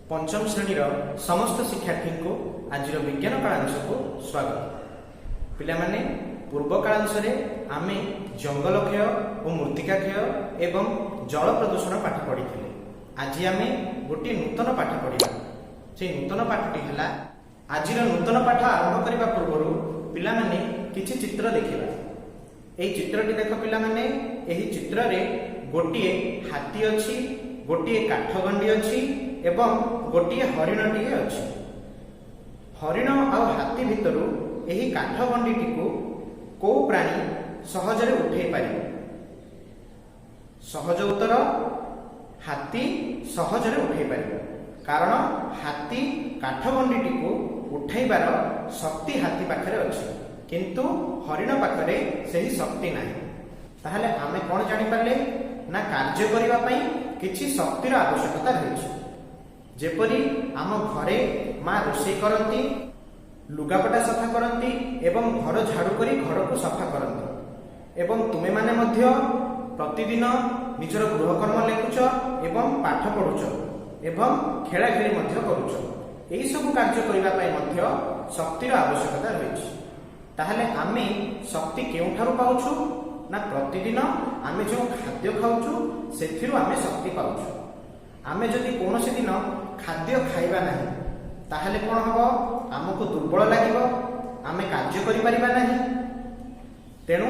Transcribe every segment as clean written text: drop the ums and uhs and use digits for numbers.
ପଞ୍ଚମ ଶ୍ରେଣୀର ସମସ୍ତ ଶିକ୍ଷାର୍ଥୀଙ୍କୁ ଆଜିର ବିଜ୍ଞାନ କାଳାଂଶକୁ ସ୍ୱାଗତ। ପିଲାମାନେ, ପୂର୍ବ କାଳାଂଶରେ ଆମେ ଜଙ୍ଗଲ କ୍ଷୟ ଓ ମୃତ୍ତିକା କ୍ଷୟ ଏବଂ ଜଳ ପ୍ରଦୂଷଣ ପାଠ ପଢ଼ିଥିଲେ। ଆଜି ଆମେ ଗୋଟିଏ ନୂତନ ପାଠ ପଢ଼ିବା। ସେଇ ନୂତନ ପାଠଟି ହେଲା, ଆଜିର ନୂତନ ପାଠ ଆରମ୍ଭ କରିବା ପୂର୍ବରୁ ପିଲାମାନେ କିଛି ଚିତ୍ର ଦେଖିବା। ଏହି ଚିତ୍ରଟି ଦେଖ ପିଲାମାନେ। ଏହି ଚିତ୍ରରେ ଗୋଟିଏ ହାତୀ ଅଛି, ଗୋଟିଏ କାଠଗଣ୍ଡି ଅଛି ଏବଂ ଗୋଟିଏ ହରିଣଟିଏ ଅଛି। ହରିଣ ଆଉ ହାତୀ ଭିତରୁ ଏହି କାଠଗଣ୍ଡିଟିକୁ କୋଉ ପ୍ରାଣୀ ସହଜରେ ଉଠେଇ ପାରିବ? ସହଜ ଉତ୍ତର, ହାତୀ ସହଜରେ ଉଠେଇ ପାରିବ। କାରଣ ହାତୀ କାଠଗଣ୍ଡିଟିକୁ ଉଠାଇବାର ଶକ୍ତି ହାତୀ ପାଖରେ ଅଛି, କିନ୍ତୁ ହରିଣ ପାଖରେ ସେହି ଶକ୍ତି ନାହିଁ। ତାହେଲେ ଆମେ କ'ଣ ଜାଣିପାରିଲେ ନା କାର୍ଯ୍ୟ କରିବା ପାଇଁ କିଛି ଶକ୍ତିର ଆବଶ୍ୟକତା ରହିଛି। ଯେପରି ଆମ ଘରେ ମା ରୋଷେଇ କରନ୍ତି, ଲୁଗାପଟା ସଫା କରନ୍ତି ଏବଂ ଘର ଝାଡୁ କରି ଘରକୁ ସଫା କରନ୍ତି ଏବଂ ତୁମେମାନେ ମଧ୍ୟ ପ୍ରତିଦିନ ନିଜର ଗୃହକର୍ମ ଲେଖୁଛ ଏବଂ ପାଠ ପଢୁଛ ଏବଂ ଖେଳା ଖେଳି ମଧ୍ୟ କରୁଛ। ଏହିସବୁ କାର୍ଯ୍ୟ କରିବା ପାଇଁ ମଧ୍ୟ ଶକ୍ତିର ଆବଶ୍ୟକତା ରହିଛି। ତାହେଲେ ଆମେ ଶକ୍ତି କେଉଁଠାରୁ ପାଉଛୁ ନା ପ୍ରତିଦିନ ଆମେ ଯେଉଁ ଖାଦ୍ୟ ଖାଉଛୁ, ସେଥିରୁ ଆମେ ଶକ୍ତି ପାଉଛୁ। ଆମେ ଯଦି କୌଣସି ଦିନ ଖାଦ୍ୟ ଖାଇବା ନାହିଁ, ତାହେଲେ କ'ଣ ହେବ? ଆମକୁ ଦୁର୍ବଳ ଲାଗିବ, ଆମେ କାର୍ଯ୍ୟ କରିପାରିବା ନାହିଁ। ତେଣୁ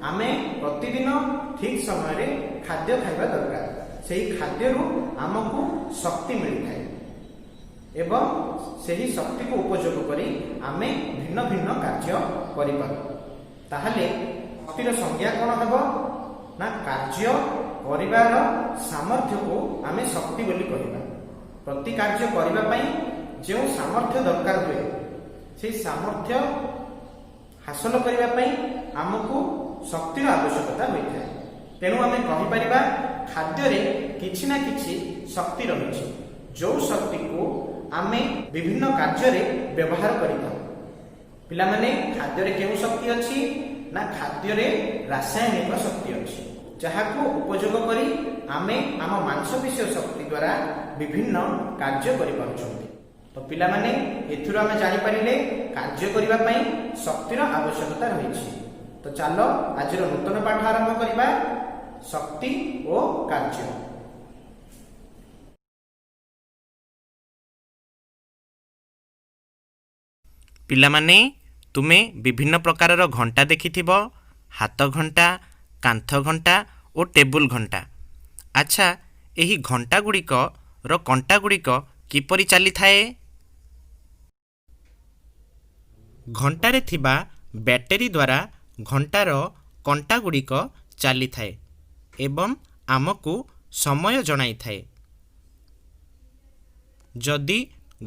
ଆମେ ପ୍ରତିଦିନ ଠିକ୍ ସମୟରେ ଖାଦ୍ୟ ଖାଇବା ଦରକାର। ସେହି ଖାଦ୍ୟରୁ ଆମକୁ ଶକ୍ତି ମିଳିଥାଏ ଏବଂ ସେହି ଶକ୍ତିକୁ ଉପଯୋଗ କରି ଆମେ ଭିନ୍ନ ଭିନ୍ନ କାର୍ଯ୍ୟ କରିପାରୁ। ତାହେଲେ ଶକ୍ତିର ସଂଜ୍ଞା କ'ଣ ହେବ ନା କାର୍ଯ୍ୟ କରିବାର ସାମର୍ଥ୍ୟକୁ ଆମେ ଶକ୍ତି ବୋଲି କହିବା। ପ୍ରତି କାର୍ଯ୍ୟ କରିବା ପାଇଁ ଯେଉଁ ସାମର୍ଥ୍ୟ ଦରକାର ହୁଏ, ସେହି ସାମର୍ଥ୍ୟ ହାସଲ କରିବା ପାଇଁ ଆମକୁ ଶକ୍ତିର ଆବଶ୍ୟକତା ହୋଇଥାଏ। ତେଣୁ ଆମେ କହିପାରିବା, ଖାଦ୍ୟରେ କିଛି ନା କିଛି ଶକ୍ତି ରହିଛି, ଯେଉଁ ଶକ୍ତିକୁ ଆମେ ବିଭିନ୍ନ କାର୍ଯ୍ୟରେ ବ୍ୟବହାର କରିଥାଉ। ପିଲାମାନେ, ଖାଦ୍ୟରେ କେଉଁ ଶକ୍ତି ଅଛି ନା ଖାଦ୍ୟରେ ରାସାୟନିକ ଶକ୍ତି ଅଛି, ଯାହାକୁ ଉପଯୋଗ କରି ଆମେ ଆମ ମାଂସପେଶୀୟ ଶକ୍ତି ଦ୍ୱାରା ବିଭିନ୍ନ କାର୍ଯ୍ୟ କରିପାରୁଛନ୍ତି। ତ ପିଲାମାନେ, ଏଥିରୁ ଆମେ ଜାଣିପାରିଲେ କାର୍ଯ୍ୟ କରିବା ପାଇଁ ଶକ୍ତିର ଆବଶ୍ୟକତା ରହିଛି। ତ ଚାଲ, ଆଜିର ନୂତନ ପାଠ ଆରମ୍ଭ କରିବା, ଶକ୍ତି ଓ କାର୍ଯ୍ୟ। ପିଲାମାନେ, ତୁମେ ବିଭିନ୍ନ ପ୍ରକାରର ଘଣ୍ଟା ଦେଖିଥିବ, ହାତ ଘଣ୍ଟା, କାନ୍ଥ ଘଣ୍ଟା ଓ ଟେବୁଲ ଘଣ୍ଟା। ଆଚ୍ଛା, ଏହି ଘଣ୍ଟାଗୁଡ଼ିକର କଣ୍ଟାଗୁଡ଼ିକ କିପରି ଚାଲିଥାଏ? ଘଣ୍ଟାରେ ଥିବା ବ୍ୟାଟେରୀ ଦ୍ୱାରା ଘଣ୍ଟାର କଣ୍ଟାଗୁଡ଼ିକ ଚାଲିଥାଏ ଏବଂ ଆମକୁ ସମୟ ଜଣାଇଥାଏ। ଯଦି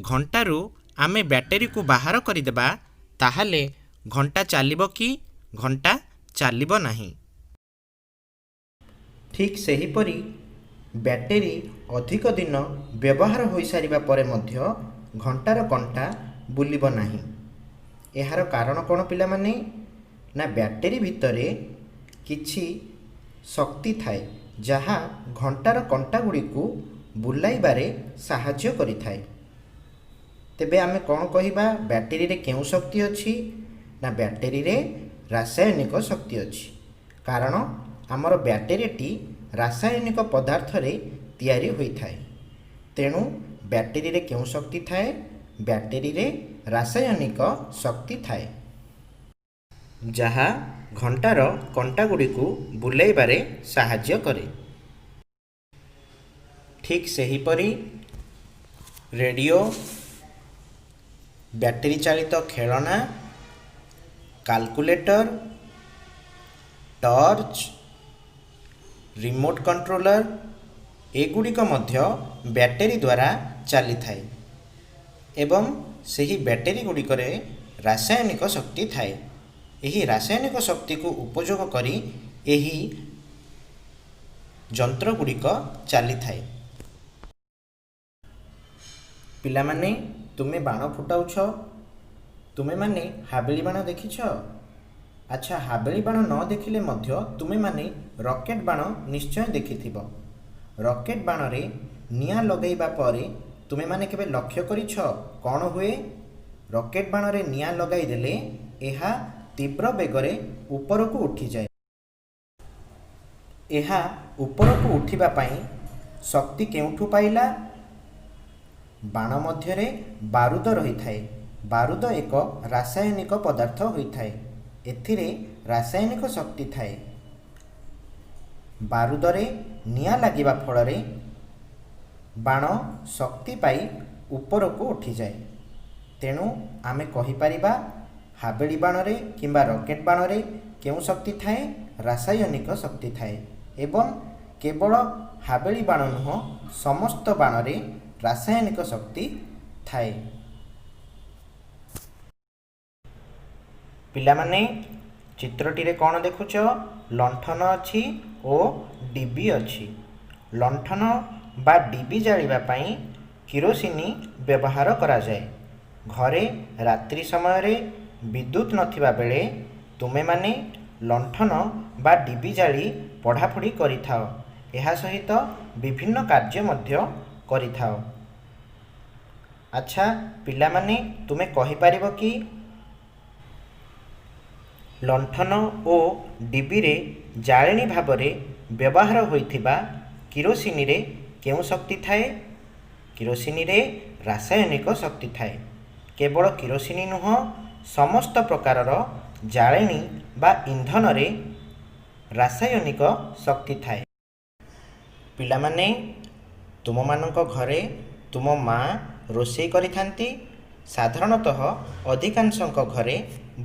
ଘଣ୍ଟାରୁ ଆମେ ବ୍ୟାଟେରୀକୁ ବାହାର କରିଦେବା, ତାହେଲେ ଘଣ୍ଟା ଚାଲିବ କି? ଘଣ୍ଟା ଚାଲିବ ନାହିଁ। ଠିକ୍ ସେହିପରି ବ୍ୟାଟେରୀ ଅଧିକ ଦିନ ବ୍ୟବହାର ହୋଇସାରିବା ପରେ ମଧ୍ୟ ଘଣ୍ଟାର କଣ୍ଟା ବୁଲିବ ନାହିଁ। ଏହାର କାରଣ କ'ଣ ପିଲାମାନେ? ନା ବ୍ୟାଟେରୀ ଭିତରେ କିଛି ଶକ୍ତି ଥାଏ, ଯାହା ଘଣ୍ଟାର କଣ୍ଟାଗୁଡ଼ିକୁ ବୁଲାଇବାରେ ସାହାଯ୍ୟ କରିଥାଏ। ତେବେ ଆମେ କ'ଣ କହିବା, ବ୍ୟାଟେରୀରେ କେଉଁ ଶକ୍ତି ଅଛି? ନା ବ୍ୟାଟେରୀରେ ରାସାୟନିକ ଶକ୍ତି ଅଛି। କାରଣ ଆମର ବ୍ୟାଟେରୀଟି ରାସାୟନିକ ପଦାର୍ଥରେ ତିଆରି ହୋଇଥାଏ। ତେଣୁ ବ୍ୟାଟେରୀରେ କେଉଁ ଶକ୍ତି ଥାଏ? ବ୍ୟାଟେରୀରେ ରାସାୟନିକ ଶକ୍ତି ଥାଏ, ଯାହା ଘଣ୍ଟାର କଣ୍ଟାଗୁଡ଼ିକୁ ବୁଲାଇବାରେ ସାହାଯ୍ୟ କରେ। ଠିକ୍ ସେହିପରି ରେଡ଼ିଓ, ବ୍ୟାଟେରୀ ଚାଳିତ ଖେଳଣା, କାଲକୁଲେଟର, ଟର୍ଚ୍ଚ, ରିମୋଟ୍ କଣ୍ଟ୍ରୋଲର ଏଗୁଡ଼ିକ ମଧ୍ୟ ବ୍ୟାଟେରୀ ଦ୍ୱାରା ଚାଲିଥାଏ ଏବଂ ସେହି ବ୍ୟାଟେରୀ ଗୁଡ଼ିକରେ ରାସାୟନିକ ଶକ୍ତି ଥାଏ। ଏହି ରାସାୟନିକ ଶକ୍ତିକୁ ଉପଯୋଗ କରି ଏହି ଯନ୍ତ୍ର ଗୁଡ଼ିକ ଚାଲିଥାଏ। ପିଲାମାନେ, ତୁମେ ବାଣ ଫୁଟାଉଛ। ତୁମେମାନେ ହାବେଳି ବାଣ ଦେଖିଛ? ଆଚ୍ଛା, ହାବେଳି ବାଣ ନ ଦେଖିଲେ ମଧ୍ୟ ତୁମେମାନେ ରକେଟ୍ ବାଣ ନିଶ୍ଚୟ ଦେଖିଥିବ। ରକେଟ୍ ବାଣରେ ନିଆଁ ଲଗାଇବା ପରେ ତୁମେମାନେ କେବେ ଲକ୍ଷ୍ୟ କରିଛ କ'ଣ ହୁଏ? ରକେଟ୍ ବାଣରେ ନିଆଁ ଲଗାଇଦେଲେ ଏହା ତୀବ୍ର ବେଗରେ ଉପରକୁ ଉଠିଯାଏ। ଏହା ଉପରକୁ ଉଠିବା ପାଇଁ ଶକ୍ତି କେଉଁଠୁ ପାଇଲା? ବାଣ ମଧ୍ୟରେ ବାରୁଦ ରହିଥାଏ। ବାରୁଦ ଏକ ରାସାୟନିକ ପଦାର୍ଥ ହୋଇଥାଏ। ଏଥିରେ ରାସାୟନିକ ଶକ୍ତି ଥାଏ। ବାରୁଦରେ ନିଆଁ ଲାଗିବା ଫଳରେ ବାଣ ଶକ୍ତି ପାଇ ଉପରକୁ ଉଠିଯାଏ। ତେଣୁ ଆମେ କହିପାରିବା, ହାବେଳି ବାଣରେ କିମ୍ବା ରକେଟ୍ ବାଣରେ କେଉଁ ଶକ୍ତି ଥାଏ? ରାସାୟନିକ ଶକ୍ତି ଥାଏ। ଏବଂ କେବଳ ହାବେଳି ବାଣ ନୁହଁ, ସମସ୍ତ ବାଣରେ ରାସାୟନିକ ଶକ୍ତି ଥାଏ। ପିଲାମାନେ, ଚିତ୍ରଟିରେ କ'ଣ ଦେଖୁଛ? ଲଣ୍ଠନ ଅଛି ଓ ଡିବି ଅଛି। ଲଣ୍ଠନ ବା ଡିବି ଜାଳିବା ପାଇଁ କିରୋସିନି ବ୍ୟବହାର କରାଯାଏ। ଘରେ ରାତ୍ରି ସମୟରେ ବିଦ୍ୟୁତ୍ ନଥିବା ବେଳେ ତୁମେମାନେ ଲଣ୍ଠନ ବା ଡିବି ଜାଳି ପଢ଼ାପଢ଼ି କରିଥାଅ। ଏହା ସହିତ ବିଭିନ୍ନ କାର୍ଯ୍ୟ ମଧ୍ୟ କରିଥାଅ। ଆଚ୍ଛା ପିଲାମାନେ, ତୁମେ କହିପାରିବ କି ଲଣ୍ଠନ ଓ ଡିବିରେ ଜାଳେଣି ଭାବରେ ବ୍ୟବହାର ହୋଇଥିବା କିରୋସିନିରେ କେଉଁ ଶକ୍ତି ଥାଏ? କିରୋସିନିରେ ରାସାୟନିକ ଶକ୍ତି ଥାଏ। କେବଳ କିରୋସିନି ନୁହଁ, ସମସ୍ତ ପ୍ରକାରର ଜାଳେଣି ବା ଇନ୍ଧନରେ ରାସାୟନିକ ଶକ୍ତି ଥାଏ। ପିଲାମାନେ, ତୁମମାନଙ୍କ ଘରେ ତୁମ ମା ରୋଷେଇ କରିଥାନ୍ତି। ସାଧାରଣତଃ ଅଧିକାଂଶଙ୍କ ଘରେ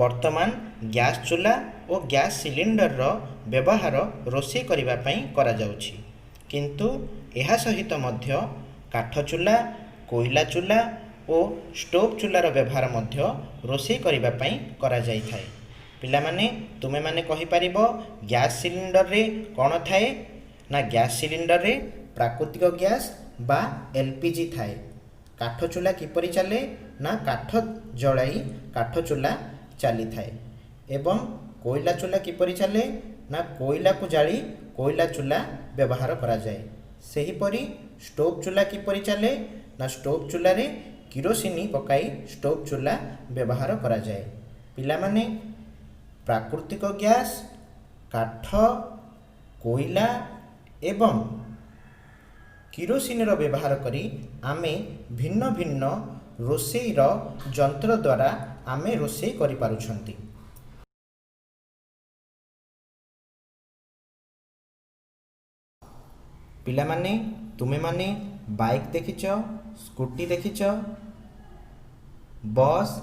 ବର୍ତ୍ତମାନ ଗ୍ୟାସ୍ ଚୁଲା ଓ ଗ୍ୟାସ୍ ସିଲିଣ୍ଡରର ବ୍ୟବହାର ରୋଷେଇ କରିବା ପାଇଁ କରାଯାଉଛି। କିନ୍ତୁ ଏହା ସହିତ ମଧ୍ୟ କାଠ ଚୁଲା, କୋଇଲା ଚୁଲା ଓ ଷ୍ଟୋଭ୍ ଚୁଲାର ବ୍ୟବହାର ମଧ୍ୟ ରୋଷେଇ କରିବା ପାଇଁ କରାଯାଇଥାଏ। ପିଲାମାନେ, ତୁମେମାନେ କହିପାରିବ ଗ୍ୟାସ୍ ସିଲିଣ୍ଡରରେ କ'ଣ ଥାଏ? ନା, ଗ୍ୟାସ୍ ସିଲିଣ୍ଡରରେ ପ୍ରାକୃତିକ ଗ୍ୟାସ୍ ବା LPG ଥାଏ। କାଠ ଚୁଲା କିପରି ଚାଲେ? ନା, କାଠ ଜଳାଇ କାଠ ଚୁଲା ଚାଲିଥାଏ। ଏବଂ କୋଇଲା ଚୁଲା କିପରି ଚାଲେ? ନା, କୋଇଲାକୁ ଜାଳି କୋଇଲା ଚୁଲା ବ୍ୟବହାର କରାଯାଏ। ସେହିପରି ଷ୍ଟୋଭ୍ ଚୁଲା କିପରି ଚାଲେ? ନା, ଷ୍ଟୋଭ୍ ଚୁଲାରେ କିରୋସିନି ପକାଇ ଷ୍ଟୋଭ୍ ଚୁଲା ବ୍ୟବହାର କରାଯାଏ। ପିଲାମାନେ, ପ୍ରାକୃତିକ ଗ୍ୟାସ୍, କାଠ, କୋଇଲା ଏବଂ କିରୋସିନିର ବ୍ୟବହାର କରି ଆମେ ଭିନ୍ନ ଭିନ୍ନ ରୋଷେଇର ଯନ୍ତ୍ର ଦ୍ୱାରା ଆମେ ରୋଷେଇ କରିପାରୁଛନ୍ତି। ପିଲାମାନେ, ତୁମେମାନେ ବାଇକ୍ ଦେଖିଛ, ସ୍କୁଟି ଦେଖିଛ, ବସ୍,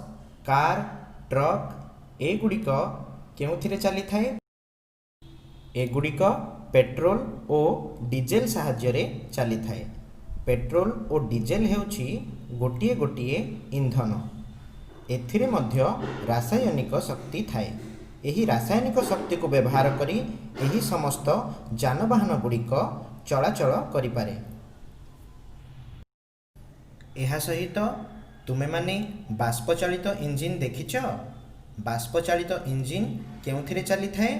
କାର୍, ଟ୍ରକ୍, ଏଗୁଡ଼ିକ କେଉଁଥିରେ ଚାଲିଥାଏ? ଏଗୁଡ଼ିକ ପେଟ୍ରୋଲ ଓ ଡିଜେଲ ସାହାଯ୍ୟରେ ଚାଲିଥାଏ। ପେଟ୍ରୋଲ ଓ ଡିଜେଲ ହେଉଛି ଗୋଟିଏ ଗୋଟିଏ ଇନ୍ଧନ। ଏଥିରେ ମଧ୍ୟ ରାସାୟନିକ ଶକ୍ତି ଥାଏ। ଏହି ରାସାୟନିକ ଶକ୍ତିକୁ ବ୍ୟବହାର କରି ଏହି ସମସ୍ତ ଯାନବାହନ ଗୁଡ଼ିକ ଚଳାଚଳ କରିପାରେ। ଏହା ସହିତ ତୁମେମାନେ ବାଷ୍ପ ଚାଳିତ ଇଞ୍ଜିନ୍ ଦେଖିଛ? ବାଷ୍ପ ଚାଳିତ ଇଞ୍ଜିନ୍ କେଉଁଥିରେ ଚାଲିଥାଏ?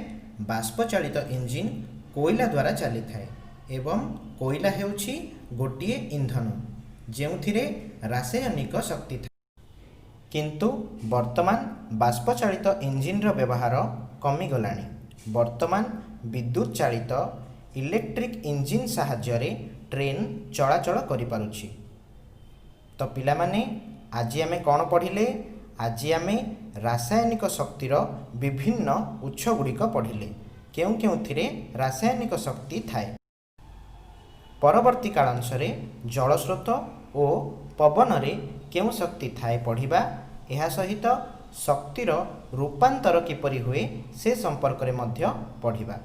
ବାଷ୍ପ ଚାଳିତ ଇଞ୍ଜିନ୍ କୋଇଲା ଦ୍ୱାରା ଚାଲିଥାଏ ଏବଂ କୋଇଲା ହେଉଛି ଗୋଟିଏ ଇନ୍ଧନ, ଯେଉଁଥିରେ ରାସାୟନିକ ଶକ୍ତି ଥାଏ। କିନ୍ତୁ ବର୍ତ୍ତମାନ ବାଷ୍ପ ଚାଳିତ ଇଞ୍ଜିନ୍ର ବ୍ୟବହାର କମିଗଲାଣି। ବର୍ତ୍ତମାନ ବିଦ୍ୟୁତ୍ ଚାଳିତ ଇଲେକ୍ଟ୍ରିକ୍ ଇଞ୍ଜିନ୍ ସାହାଯ୍ୟରେ ଟ୍ରେନ୍ ଚଳାଚଳ କରିପାରୁଛି। ତ ପିଲାମାନେ, ଆଜି ଆମେ କ'ଣ ପଢ଼ିଲେ? ଆଜି ଆମେ ରାସାୟନିକ ଶକ୍ତିର ବିଭିନ୍ନ ଉତ୍ସ ଗୁଡ଼ିକ ପଢ଼ିଲେ, କେଉଁ କେଉଁଥିରେ ରାସାୟନିକ ଶକ୍ତି ଥାଏ। ପରବର୍ତ୍ତୀ କାଳାଂଶରେ ଜଳସ୍ରୋତ ଓ ପବନରେ କେଉଁ ଶକ୍ତି ଥାଏ ପଢ଼ିବା। ଏହା ସହିତ ଶକ୍ତିର ରୂପାନ୍ତର କିପରି ହୁଏ ସେ ସମ୍ପର୍କରେ ମଧ୍ୟ ପଢ଼ିବା।